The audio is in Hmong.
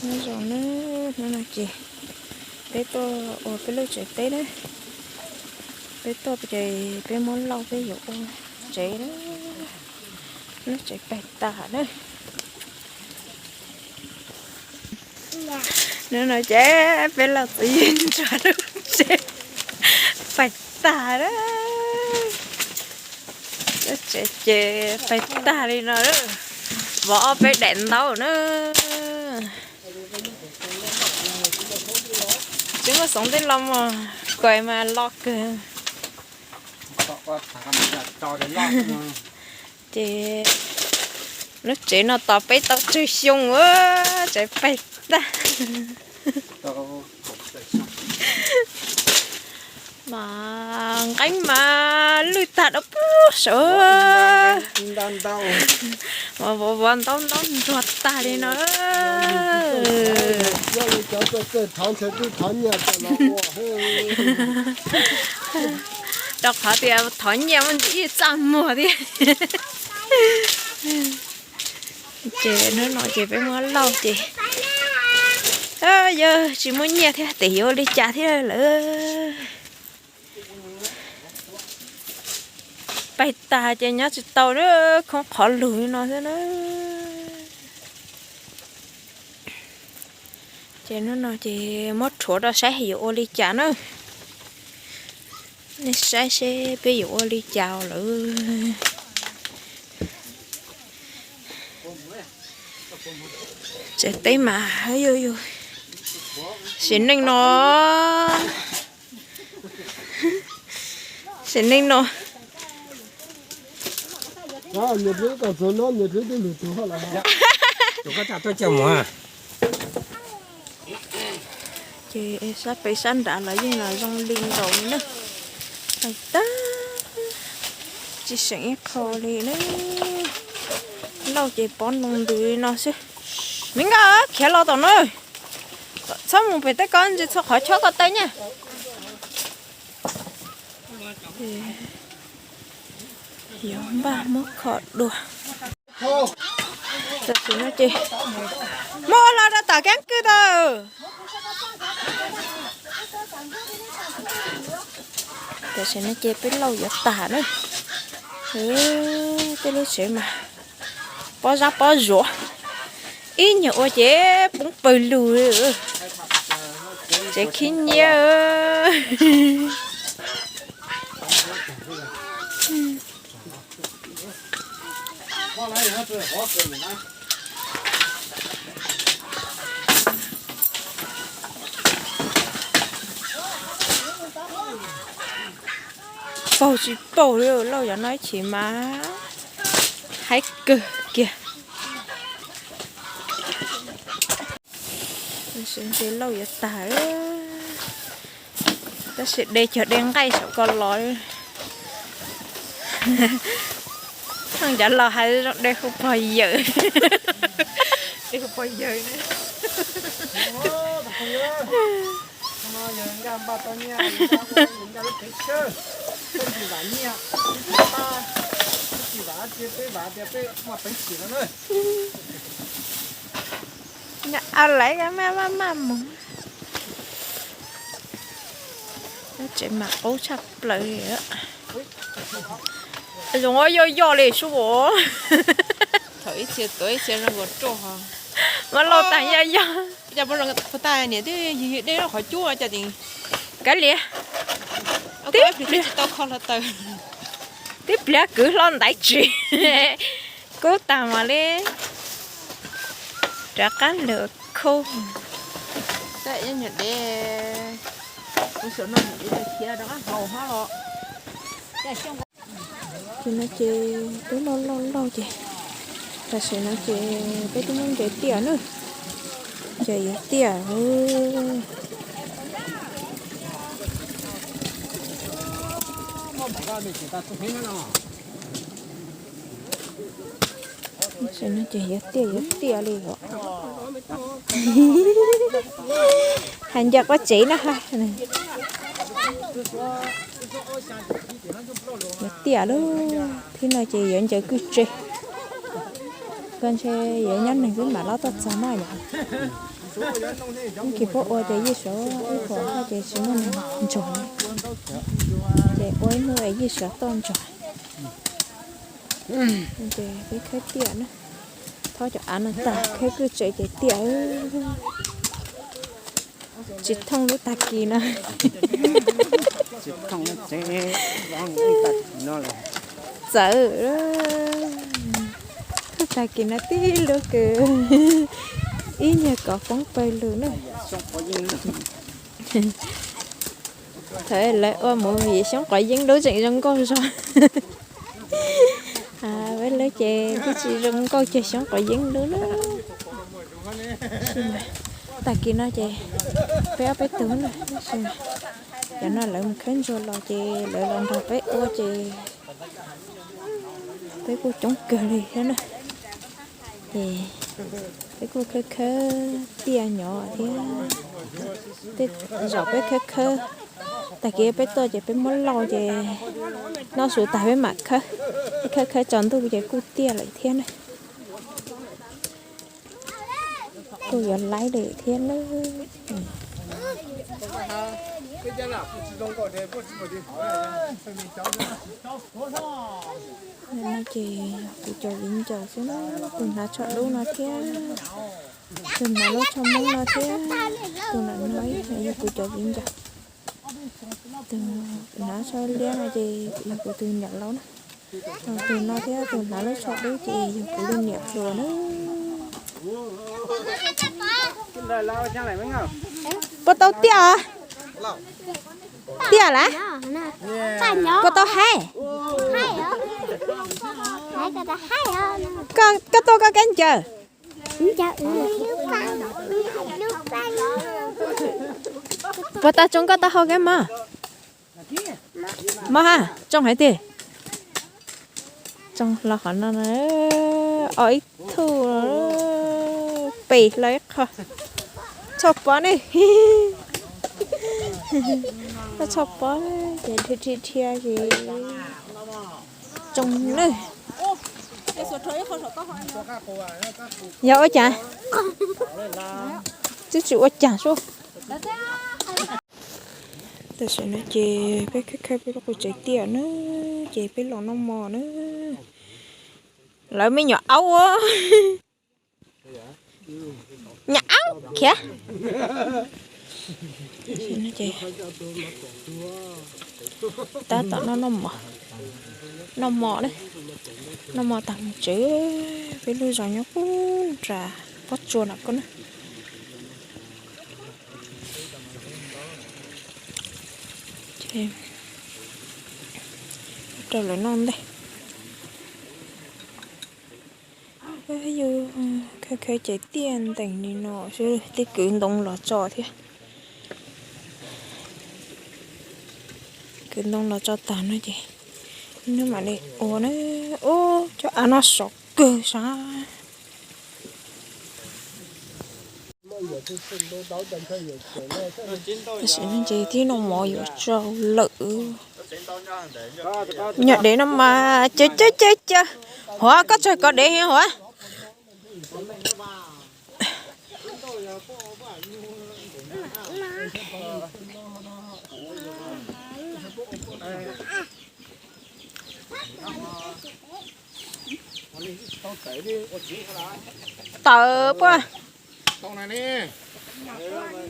Nyob zoo na, hnub no ces peb tuaj ua peb lub tsev teb na. Peb tuaj ces peb muab lauj peb yuav ua tsev na. Lub tsev paig tas na. Hnub no ces peb lauj txiv yeej ntsuag lub tsev paig tas na. Lub tsev ces paig tag li no, vov ob peb daim ntaub na. Tsis muaj xoov tej los mos, kuv mas lo kawg. Ces lub tsev no tos peb tau tsawg xyoo ua tsev paig tag. Mas nqeeb mas lwj tag dau pub saum, mas vov vov ntaub ntaub ntsuag tag li no. Rau qhov tias thov nyiaj muaj ntsis ib txaj muag thiab. Ces hnub no ces peb muab lauj ces yog tsis muaj nyiaj thiab tes yuav ua li cas thiab lawm. Paig tag ces nyob tsis tau na, khoob qhov lug li no xwb na. Ces hnub no ces muab rhuav rau saib yuav ua li cas na. Nej saib seb peb yuav ua li cas lawm. Tsev teb mas yog yog sim neej no, sim neej no. Ces sab pem sab nrad los yeej los zoo li nkaus li na. Paig tag, tsis seem ib qho li na. Lauj ces pob ntoo ntws li no xwb. Me nkauj, khiav los tom no. Txhob mus pem tej ko, ntsis txhua qhov chob ko taw nyaj. Yuav npaj muab kho dua. Tam sim no ces muab ua hlo rau tom keeb kwm tau. Tam sim no ces peb lauj yuav tag na. Tej lub tsev mas pob zab pob zuav, ib nyuag ua ces poob pawg lug. Tsev khib nyiab. Paug tsis paug li, lauj cov no ib chim mas haib kawg kiag. Tab sis ntshe lauj yuav tag, tab sis de cov de nqaij saum ko los. Cov laus hais zoo de hu pog yawm, de hu pog yawg. Nyob a laiv maj maj maj mus. Tsev mas qub tshaj plaws li. Zoo yoj yoj li sub. Thaum ib txhia tuav ib txhia zoo nkaus roj. Mas lauj tag yoj yoj. Cas puas zoo puas tag niam twb yig dej lub qhov cub cas. Kav liam. Tib pliag, tib pliag kwv hlo ntaiv tsis kub tag mas li. Rov qab lawm khub. Ces no ces peb lauj lauj lauj ces tam sim no ces peb twb muab nce tiaj na. Ces yuav tiaj. Tam sim no ces yuav tiaj yuav tiaj li os. Hais nco quab tsev na ha. Yuav tiaj lub thib no ces yuav ncaws kwj tse. Koj ntshe yuav nyob neeg xwb mam loj tuaj txog mas yom. Ib kis puab ua ces yij suav ib puas haj ces tsis muaj neeg ntsuag li, ces ua ib hnub es yij suav toj ntsuag. Ces peb khawb tiaj na, thob cov av no tag khawb kwj tsev ces tiaj. Tsis thooj lub tag kis no. Txawv, thooj tag kis no tib lub kws ib nyuag kov poob pawg lug na. Thaum lawv ua movie Xyoob Qov Yeeb lub tseem zoo nkauj zog. Peb lub ces twb tsis zoo nkauj kiag Xyoob Qov Yeeb lub na. Tag kis no ces peb ob peb tug na, tab sis cov no lawv mus khawb ntsuag los ces lawv los nrog peb ua ces peb kuj coob kawg li thiab na. Ces peb kuj khawb khawb tiaj nyob thiab. Tej zaum peb khawb khawb, tag kis peb tuaj ces peb muab lauj ces noj su tag peb mam khawb. Peb khawb khawb tsaus ntuj ces kuj tiaj lawm thiab na. Kuj yuav laib lawm thiab na. No ces yog kuv cov viv ncaus xwb na, tus hnav tsho dub no thiab, tus hnav lub tsho moob no thiab, tus no no yog kuv cov viv ncaus. Tus hnav tsho liab no ces yog kuv tus niam laus na. Tus no thiab tus hnav lub tsho dub ces yog kuv lub niam hluas na. Puas tau tiaj? Tiaj lawm? Puas tau haib? Koj tuaj koj kab ncaws. Puas tau tsoo koj tau hau kab mob? Mob ha, tsoo hais tiag. Tsoo los qhov no, o ib thuj, pes hlo ib qho. Tshaj pob ne. Tshaj pob ces dhia dhia dhia ces tsoo ne. Yog ua cas? Twb tsis ua cas sub. Tam sim no ces peb khawb khawb peb lub qub tsev tiaj na, ces peb los noj mov na. Lawv me nyuam aub, nyuam aub khiav. Tab tom noj, noj mov na, noj mov tag mus tsev. Peb lub zos nyob puag nram pob tsuas no koj na. Rau lawv noj ntej. Yus khawb khawb ces tiaj ntees li no xwb, twb kwv ntoo los tso thiab. Kwv ntoo los tso tag no ces neb mam li ua na. Ub, cov av no sov kawg sab. Tam sim no ces twb noj mov yuav tsaus lawm. Nyuam dev no mas caw caw caw caw. Huav, koj tsawg kov dev Huav? Tawm puas?